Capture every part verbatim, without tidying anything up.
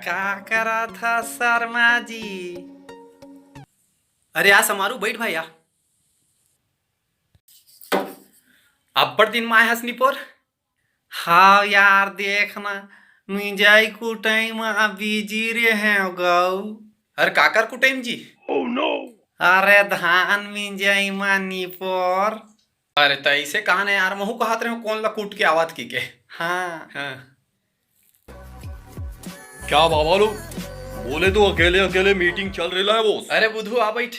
का करत ह शर्मा जी? अरे आ समारू, बैठ भाई, आ। अब्बड़ दिन माय हस निपोर। हाव यार, देख ना, मिंजई कुटई म बिजी रेहेंव गऊ। अरे काकर कुटई म जी? अरे धान मिंजई म निपोर। अरे त ऐसे कहा ना यार, महू कहत रहे कोन ला कूट के आवत की के। हाँ। हाँ। क्या बाबा लोग, बोले तो अकेले अकेले मीटिंग चल रही है बॉस। अरे बुधू आ बैठ।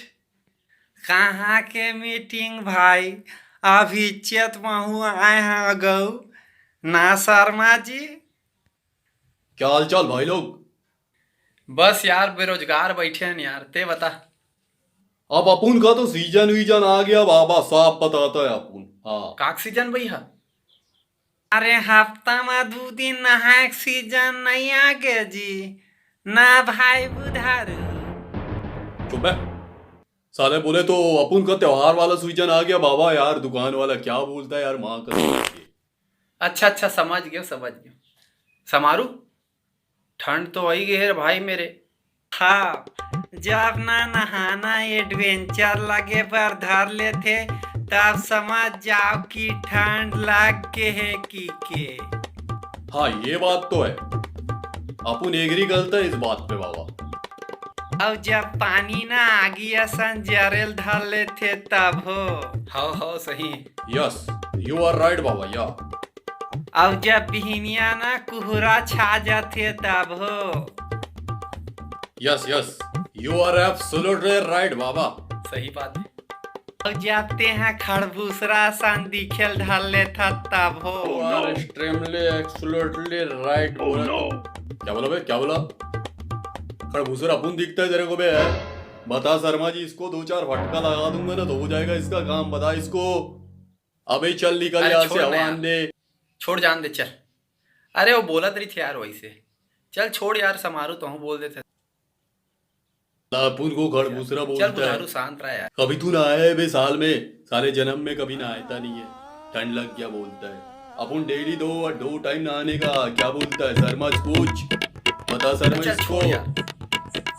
कहाँ के मीटिंग भाई, अभी चेत महू आए हैं गऊ ना शर्मा जी। क्या हालचाल भाई लोग? बस यार, बेरोजगार बैठे हैं यार, ते बता। अब अपुन का तो सीजन वीजन आ गया बाबा, साफ बताता है अपुन। हाँ। काक सीजन भैया? अरे हफ्ता में दो दिन नहाए के सीजन नहीं आ गया जी, ना भाई बुधारू। चुप है साले, बोले तो अपुन का त्योहार वाला सीजन आ गया बाबा। यार दुकान वाला क्या बोलता है यार, माँ का। अच्छा अच्छा, समझ गयो समझ गयो। समारू, ठंड तो आई गई है रे भाई मेरे। हाँ, जब ना नहाना एडवेंचर लगे बर धर लेथे, तब समझ जाओ कि ठंड लग के है की के। हाँ, ये बात तो है, अपुन एग्री करता है इस बात पे बाबा। अउ जब पानी ना आगी असन जरेल धर लेथे तब हो। हाँ हाँ सही। Yes, you are right बाबा, या। अउ जब बिहिनिया ना कुहरा छा जाथे तब हो। Yes yes, you are absolutely right बाबा। सही बात है। अउ जब तेहा खड़बूसरा सन दिखेल धर लेथा तब हो। You are extremely absolutely right बोला। क्या बोला बे, क्या बोला? खड़बूसरा अपुन दिखता है तेरे को बे? बता शर्मा जी, इसको दो चार फटका लगा दूंगा ना तो हो जाएगा इसका काम। बता इसको। अबे चल निकल अरे यहाँ से, छोड़ ना हवा यार। आने दे। छोड़ जान दे चल। अरे वो बोलत रही थे यार वैसे। चल छोड़ यार, समारू तो हूँ बोल देते। अपुन को खड़बूसरा चल बोलता है। बुधारू शांत रहा यार। कभी तू ना आया है बे साल में, साले जन्म में कभी ना आता नहीं है। ठंड लग गया बोलता है। अपुन डेली दो और दो टाइम नहाने का क्या बोलता है? शर्मा कुछ बता शर्मा अच्छा, इसको। छोड़ यार।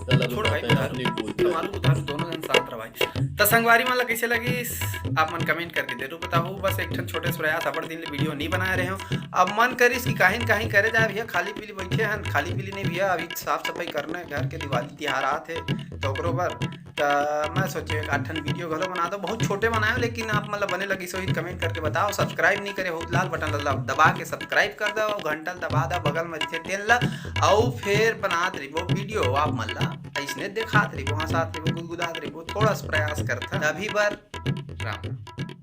साला छोड़ भाई, बताता है, बुधारू, अपने बोलता है। समारू बुधारू दोनों जन शांत रहा भाई। त संगवारी मन ला कैसे लगिस, आप मन कमेंट करके जरूर बताओ। बस एक ठन छोटे से प्रयास, अबड़ दिन ले वीडियो नहीं बनाए रहे हो। अब मन करिस कि काहिन काहिन करे जाए भैया, खाली पीली बैठे हन, खाली पीली नहीं भैया, अभी साफ सफाई करना है घर के, दिवाली तिहार आत है तो ओकरो बर। त मैं सोचे एक आठ ठन वीडियो घलो बना दो, बहुत छोटे बनाए हो, लेकिन आप मन ला बने लगिस होही कमेंट करके बताओ। सब्सक्राइब नहीं करे हो त लाल बटन ला दबा के सब्सक्राइब कर दो, घंटा ला दबा दो बगल में रहिथे तेन ला, अउ फिर बनात रहिबो वीडियो, आप मन ला अइसने देखात रहिबो, हंसात रहिबो, गुदगुदात रहिबो, थोड़ा सा प्रयास करथा। अभी बर राम राम।